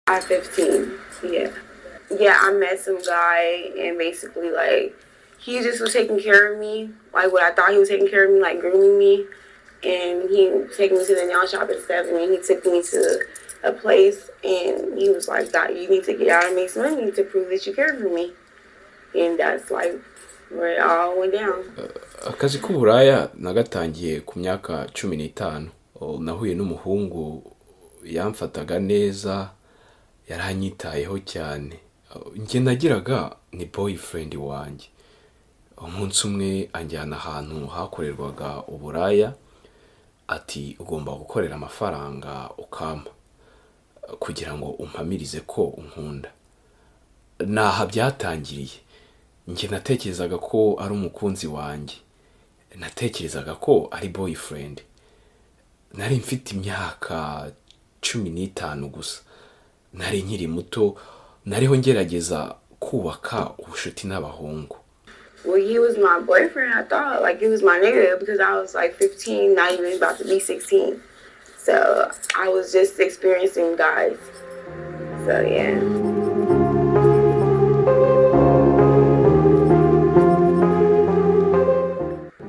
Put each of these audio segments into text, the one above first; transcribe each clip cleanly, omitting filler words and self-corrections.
At 15, yeah. Yeah, I met some guy and basically, like, he just was taking care of me, like what I thought he was taking care of me, like grooming me. And he was taking me to the nail shop and stuff, and then he took me to a place and he was like, "Doc, you need to get out and make some money to prove that you care for me." And that's like where it all went down. Akazi k'uburaya nagatangiye ku myaka 15. Oh, nahuye n'umuhungu yamfataga neza, yaranyitayeho cyane. Oh, njye nagiraga ni boyfriend wanjye. Umunsi umwe anjyana ahantu hakorerwaga uburaya, ati ugomba gukorera amafaranga ukampa kugira ngo umpamirize ko unkunda. Naha byatangiriye. Njye natekerezaga ko ari umukunzi wanjye, natekerezaga ko ari boyfriend. Nari mfite imyaka 15 gusa, nari nkiri muto, nariho ngerageza kubaka ubucuti n'abahungu. Well, he was my boyfriend. I thought like he was my nigga because I was like 15, not even about to be 16. So I was just experiencing guys. So yeah.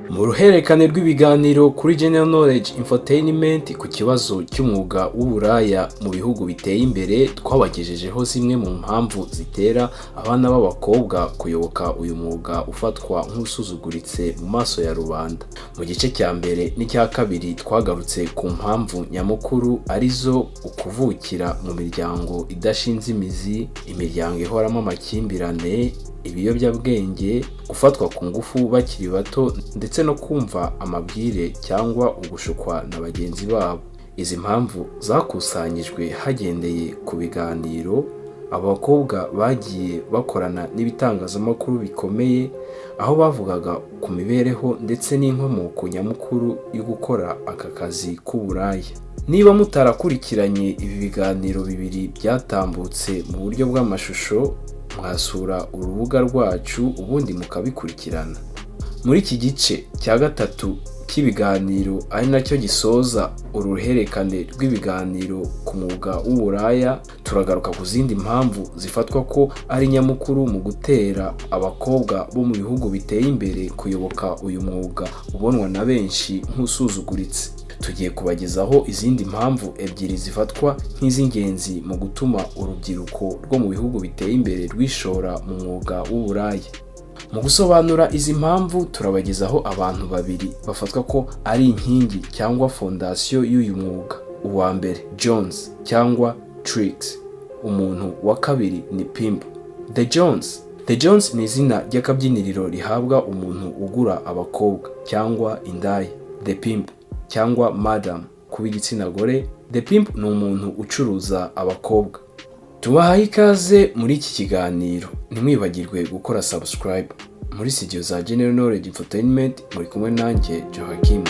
Mu ruhererekane rw'ibiganiro kuri General Knowledge Infotainment ku kibazo cy'umwuga w'uburaya mu bihugu biteye imbere, twabagejejeho zimwe mu mpamvu zitera abana b'abakobwa kuyoboka uyu mwuga ufatwa nk'usuzuguritse mu maso ya rubanda. Mu gice cya mbere n'icya kabiri twagarutse ku mpamvu nyamukuru, arizo ukuvukira mu miryango idashinze imizi, imiryango ihoramo amakimbirane, ibiyobyabwenge, gufatwa ku ngufu bakiri bato, ndetse no kumva amabwire cyangwa ugushukwa na bagenzi babo. Izi mpamvu zakusanyijwe hagendeye ku biganiro abakobwa bagiye bakorana n'ibitangazamakuru bikomeye, aho bavugaga ku mibereho ndetse n'inkomoko nyamukuru yo gukora aka kazi k'uburaya. Niba mutarakurikiranye ibi biganiro bibiri byatambutse mu buryo bw'amashusho, mwasura urubuga rwacu ubundi mukabikurikirana. Muri iki gice cya gatatu cy'ibiganiro, ari nacyo gisoza uruhererekane rw'ibiganiro ku mwuga w'uburaya, turagaruka ku zindi mpamvu zifatwa ko ari nyamukuru mu gutera abakobwa bo mu bihugu biteye imbere kuyoboka uyu mwuga ubonwa na benshi nk'usuzuguritse. Tugiye kubagezaho izindi mpamvu ebyiri zifatwa nk'iz'ingenzi mu gutuma urubyiruko rwo mu bihugu biteye imbere rwishora mu mwuga w'uburaya. Mu gusobanura izi mpamvu, turabagezaho abantu babiri bafatwa ko ari inkingi cyangwa fondasiyo y'uyu mwuga. Uwa mbere, Jones cyangwa Trix, umuntu wa kabiri ni Pimp. The Jones. The Jones ni izina ry'akabyiniriro rihabwa umuntu ugura abakobwa cyangwa indaya. The Pimp cyangwa Madam ku b'igitsina gore. The Pimp ni umuntu ucuruza abakobwa. Tubahaye ikaze muri iki kiganiro, ntimwibagirwe gukora subscribe. Muri studio za General Knowledge Infotainment muri kumwe nanjye Joachim.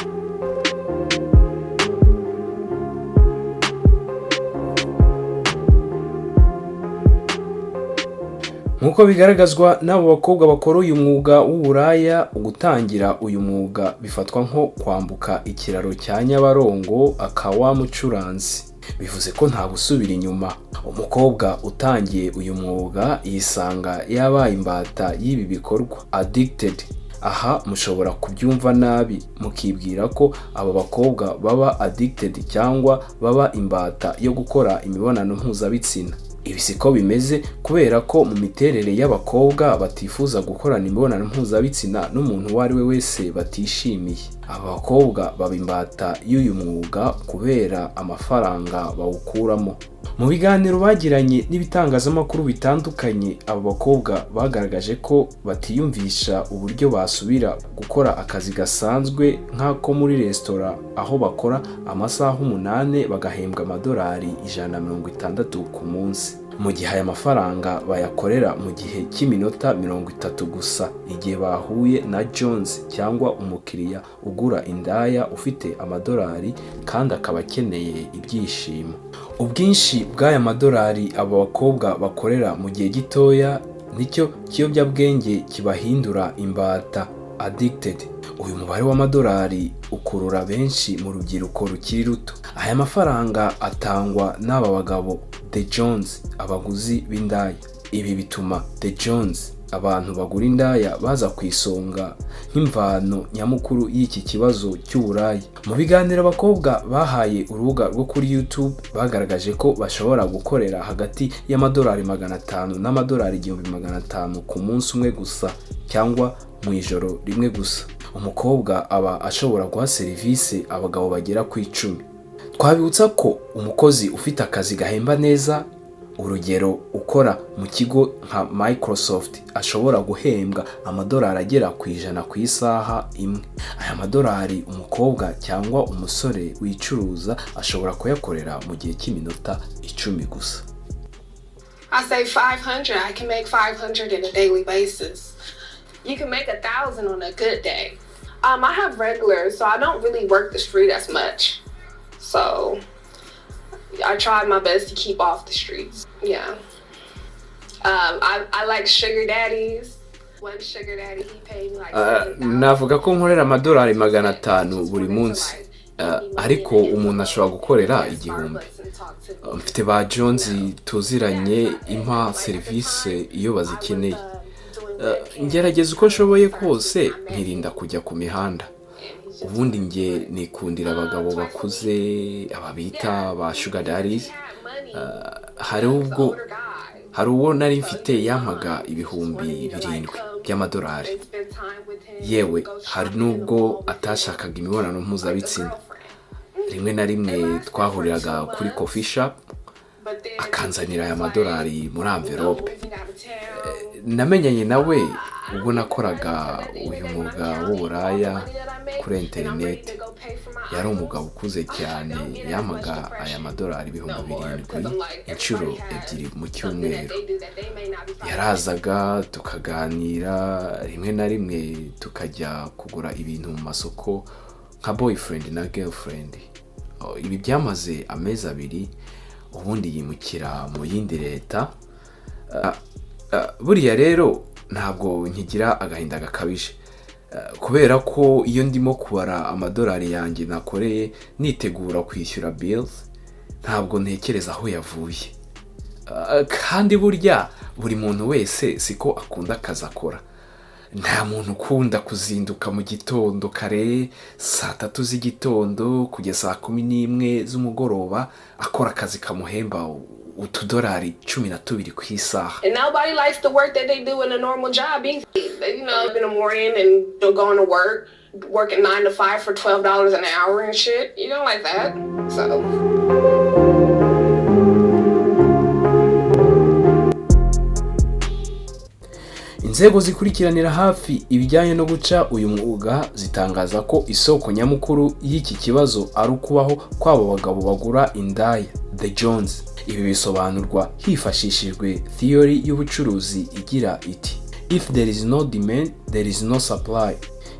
Nk'uko bigaragazwa n'abo bakobwa bakora uyu mwuga w'uburaya, gutangira uyu mwuga bifatwa nko kwambuka ikiraro cya Nyabarongo akawa mucuranzi, bivuze ko nta gusubira inyuma. Umukobwa utangiye uyu mwuga yisanga yabaye imbata y'ibi bikorwa, addicted. Aha mushobora kubyumva nabi mukibwira ko aba bakobwa baba addicted cyangwa baba imbata yo gukora imibonano mpuzabitsina. Ibi siko bimeze, kubera ko mu miterere y'abakobwa batifuza gukorana imibonano mpuzabitsina n'umuntu uwo ari we wese batishimiye. Aba bakobwa baba imbata y'uyu mwuga kubera amafaranga bawukuramo. Mu biganiro bagiranye n'ibitangazamakuru bitandukanye, aba bakobwa bagaragaje ko batiyumvisha uburyo basubira gukora akazi gasanzwe nk'ako muri resitora, aho bakora amasaha 8 bagahembwa amadolari 160 ku munsi, mu gihe aya mafaranga bayakorera mu gihe cy'iminota 30 gusa, igihe bahuye na Jones cyangwa umukiriya ugura indaya ufite amadolari kandi akaba akeneye ibyishimo. Ubwinshi bw'aya madolari aba bakobwa bakorera mu gihe gitoya nicyo kiyobyabwenge kibahindura imbata, addicted. Uyu mubare w'amadolari ukurura benshi mu rubyiruko rukiri ruto. Aya mafaranga atangwa n'aba bagabo, The Jones, abaguzi b'indaya. Ibi bituma The Jones, abantu bagura indaya, baza ku isonga nk'imvano nyamukuru y'iki kibazo cy'uburaya. Mu biganiro abakobwa bahaye urubuga rwo kuri YouTube, bagaragaje ko bashobora gukorera hagati y'amadolari 500 n'amadolari 1500 ku munsi umwe gusa cyangwa mu ijoro rimwe gusa. Umukobwa aba ashobora guha serivisi abagabo bagera ku 10. Twabibutsa ko umukozi ufite akazi gahemba neza, urugero ukora mu kigo nka Microsoft, ashobora guhembwa amadolari agera ku 100 ku isaha imwe. Aya madolari umukobwa cyangwa umusore wicuruza ashobora kuyakorera mu gihe cy'iminota 10 gusa. I say 500. I can make 500 in a daily basis. You can make 1,000 on a good day. I have regulars, so I don't really work the street as much. So I try my best to keep off the streets. Yeah. I like sugar daddies. One sugar daddy, he paid me like $7,000. Navuga ko nkorera amadolari 500 buri munsi, ariko umuntu ashobora gukorera 1000. Mfite ba Jones tuziranye impa serivisi iyo bazikeneye. Ngerageza uko nshoboye kose nkirinda kujya ku mihanda. Ubundi njye nikundira abagabo bakuze, aba bita ba sugar daddies. Hari uwo nari mfite yampaga 7000 by'amadolari. Yewe, hari n'ubwo atashakaga imibonano mpuzabitsina. Rimwe na rimwe twahuriraga kuri coffee shop, akanzanira aya madolari muri envelope. Namenyanye nawe ubwo nakoraga uyu mwuga w'uburaya kuri interineti. Yari umugabo ukuze cyane, yampaga aya madolari 7000 inshuro ebyiri mu cyumweru. Yarazaga tukaganira, rimwe na rimwe tukajya kugura ibintu mu masoko nka boyfriend na girlfriend. Ibi byamaze amezi 2, ubundi yimukira mu yindi leta. Buriya rero ntabwo nkigira agahinda gakabije, kubera ko iyo ndimo kubara amadolari yanjye nakoreye nitegura kwishyura bills, ntabwo ntekereza aho yavuye. Kandi burya buri muntu wese siko akunda akazi akora. Nta muntu ukunda kuzinduka mu gitondo kare, saa 3 z'igitondo kugeza saa 11 z'umugoroba, akora akazi kamuhemba utudolari 12 ku isaha. And nobody likes the work that they do in a normal job either. In the morning and they're going to work, working 9 to 5 for $12 an hour and shit. You don't like that. So Inzego zikurikiranira hafi ibijyanye no guca uyu mwuga zitangaza ko isoko nyamukuru y'iki kibazo ari ukubaho kw'abo bagabo bagura indaya, The Jones. Ibi bisobanurwa hifashishijwe theory y'ubucuruzi igira iti: "If there is no demand, there is no supply."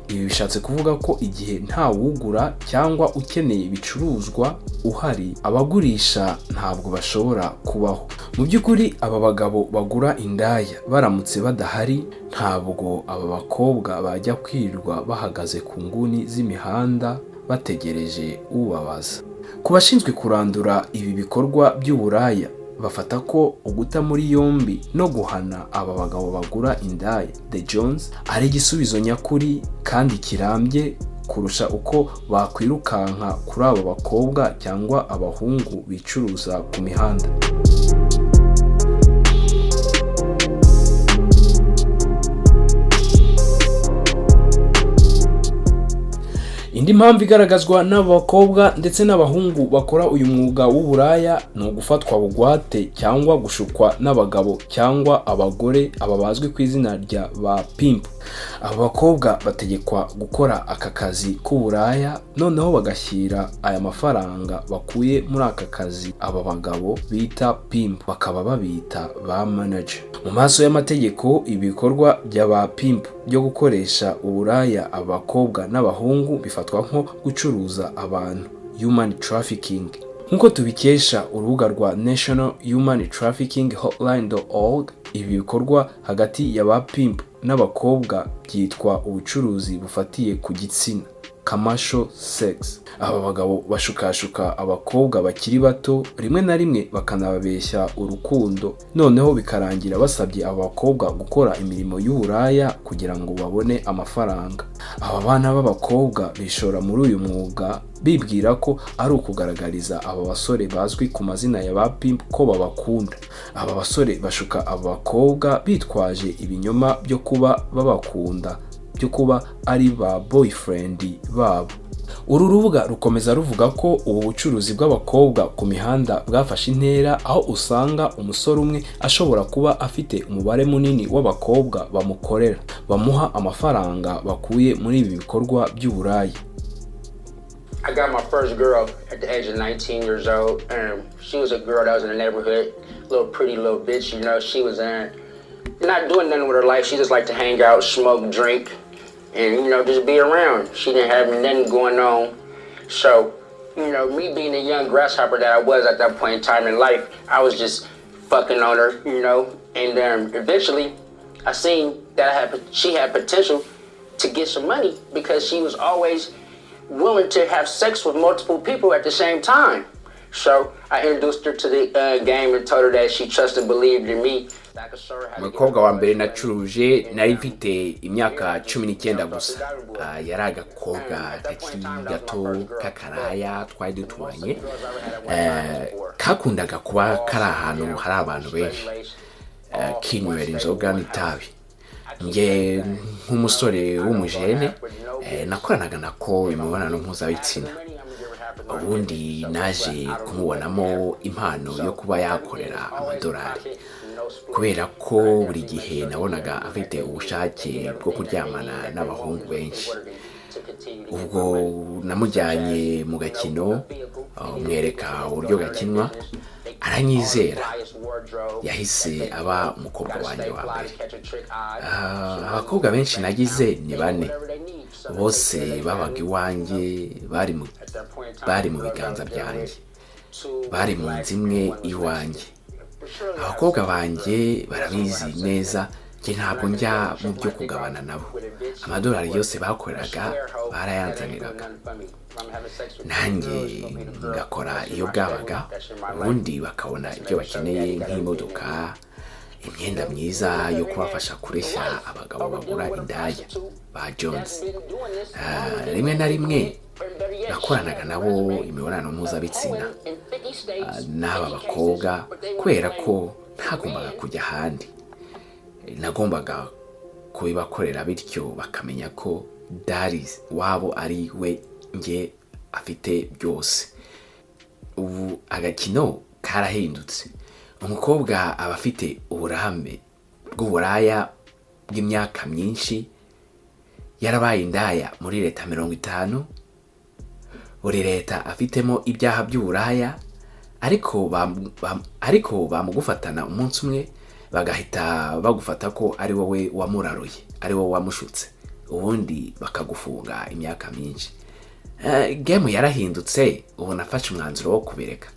Ibi bishatse kuvuga ko igihe nta wugura cyangwa ukeneye ibicuruzwa uhari, abagurisha ntabwo bashobora kubaho. Mu by'ukuri, aba bagabo bagura indaya baramutse badahari, ntabwo aba bakobwa bajya kwirirwa bahagaze ku nguni z'imihanda bategereje ubabaza. Ku bashinzwe kurandura ibi bikorwa by'uburaya, bafata ko uguta muri yombi no guhana aba bagabo bagura indaya, The Jones, ari igisubizo nyakuri kandi kirambye kurusha uko bakwirukanka kuri abo bakobwa cyangwa abahungu bicuruza ku mihanda. Indi mpamvu igaragazwa n'aba bakobwa ndetse n'abahungu bakora uyu mwuga w'uburaya ni ugufatwa bugwate cyangwa gushukwa n'abagabo cyangwa abagore, aba bazwi ku izina rya ba pimp. Aba bakobwa bategekwa gukora aka kazi k'uburaya, noneho bagashyira aya mafaranga bakuye muri aka kazi aba bagabo bita pimp, bakaba babita ba manager. Mu maso y'amategeko, ibikorwa by'aba pimp byo gukoresha uburaya abakobwa n'abahungu bifatwa nko gucuruza abantu, human trafficking, nk'uko tubikesha urubuga rwa National Human Trafficking Hotline.org. Ibi bikorwa hagati ya ba pimp n'abakobwa byitwa ubucuruzi bufatiye ku gitsina, commercial sex. Aba bagabo bashukashuka abakobwa bakiri bato, rimwe na rimwe bakanababeshya urukundo, noneho bikarangira basabye aba bakobwa gukora imirimo y'uburaya kugira ngo babone amafaranga. Aba bana b'abakobwa bishora muri uyu mwuga bibwira ko ari ukugaragariza aba basore bazwi ku mazina ya ba pimp ko babakunda. Aba basore bashuka aba bakobwa bitwaje ibinyoma byo kuba babakunda, byo kuba ari ba boyfriend babo. Uru rubuga rukomeza ruvuga ko ubu bucuruzi bw'abakobwa ku mihanda bwafashe intera, aho usanga umusore umwe ashobora kuba afite umubare munini w'abakobwa bamukorera, bamuha amafaranga bakuye muri ibi bikorwa by'uburaya. I got my first girl at the age of 19 years old. She was a girl that was in the neighborhood, little pretty little bitch. She was not doing nothing with her life. She just liked to hang out, smoke, drink, and just be around. She didn't have nothing going on. So me being the young grasshopper that I was at that point in time in life, I was just fucking on her. And eventually, I seen that she had potential to get some money because she was always willing to have sex with multiple people at the same time. So I introduced her to the game and told her that she trusted and believed in me. I could show her how to get Umukobwa wa mbere nacuruje nari mfite imyaka 19 gusa. Yari agakobwa kakiri gato k'akaraya twari duturanye, kakundaga kuba kari ahantu hari abantu benshi, kinywera inzoga n'itabi. Nge nk'umusore w'umujene, nakoranaga nako imibonano mpuzabitsina. Ubundi naje kumubonamo impano yo kuba yakorera amadolari, kubera ko buri gihe nabonaga afite ubushake bwo kuryamana n'abahungu benshi. Ubwo namujyanye mu gakino, mwereka uburyo gakinwa, aranyizera. Yahise aba umukobwa wanjye wa mbere. Abakobwa benshi nagize ni bane, bose babaga iwanjye, bari mu biganza byanjye, bari mu nzu imwe iwanjye. Abakobwa banjye barabizi neza, njye ntabwo njya mu byo kugabana nabo. Amadolari yose bakoreraga barayanzaniraga, nanjye ngakora iyo bwabaga, ubundi bakabona ibyo bakeneye nk'imodoka, imyenda myiza yo kubafasha kureshya abagabo bagura indaya ba Jones. Rimwe na rimwe nakoranaga nabo imibonano mpuzabitsina, n'aba bakobwa, kubera ko ntagombaga kujya ahandi, nagombaga kubibakorera, bityo bakamenya ko daddy wabo ari we nge afite byose. Ubu agakino karahindutse. Umukobwa aba afite uburambe bw'uburaya bw'imyaka myinshi, yarabaye indaya muri leta 50, buri leta afitemo ibyaha by'uburaya, ariko bamugufatana umunsi umwe bagahita bagufata ko ari wowe wamuraruye, ari wowe wamushutse, ubundi bakagufunga imyaka myinshi. Game yarahindutse. Ubu nafashe umwanzuro wo kubireka.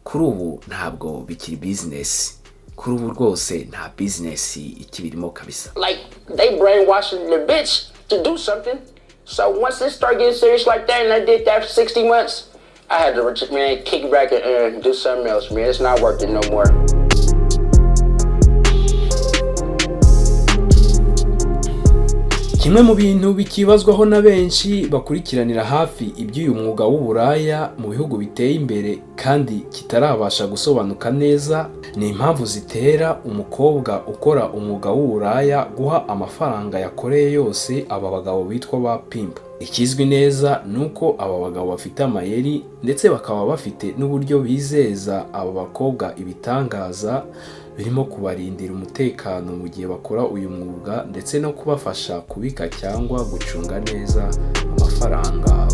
Kuri ubu ntabwo bikiri business, kuri ubu rwose nta business ikibirimo kabisa. Like they brainwashing the bitch to do something. So once it started getting serious like that, and I did that for 60 months, I had to, man, kick back and do something else, man. It's not working no more. Kimwe mu bintu bikibazwaho na benshi bakurikiranira hafi iby'uyu mwuga w'uburaya mu bihugu biteye imbere kandi kitarabasha gusobanuka neza ni impamvu zitera umukobwa ukora umwuga w'uburaya guha amafaranga yakoreye yose aba bagabo bitwa ba pimp. Ikizwi neza ni uko aba bagabo bafite amayeri, ndetse bakaba bafite n'uburyo bizeza aba bakobwa ibitangaza birimo kubarindira umutekano mu gihe bakora uyu mwuga, ndetse no kubafasha kubika cyangwa gucunga neza amafaranga.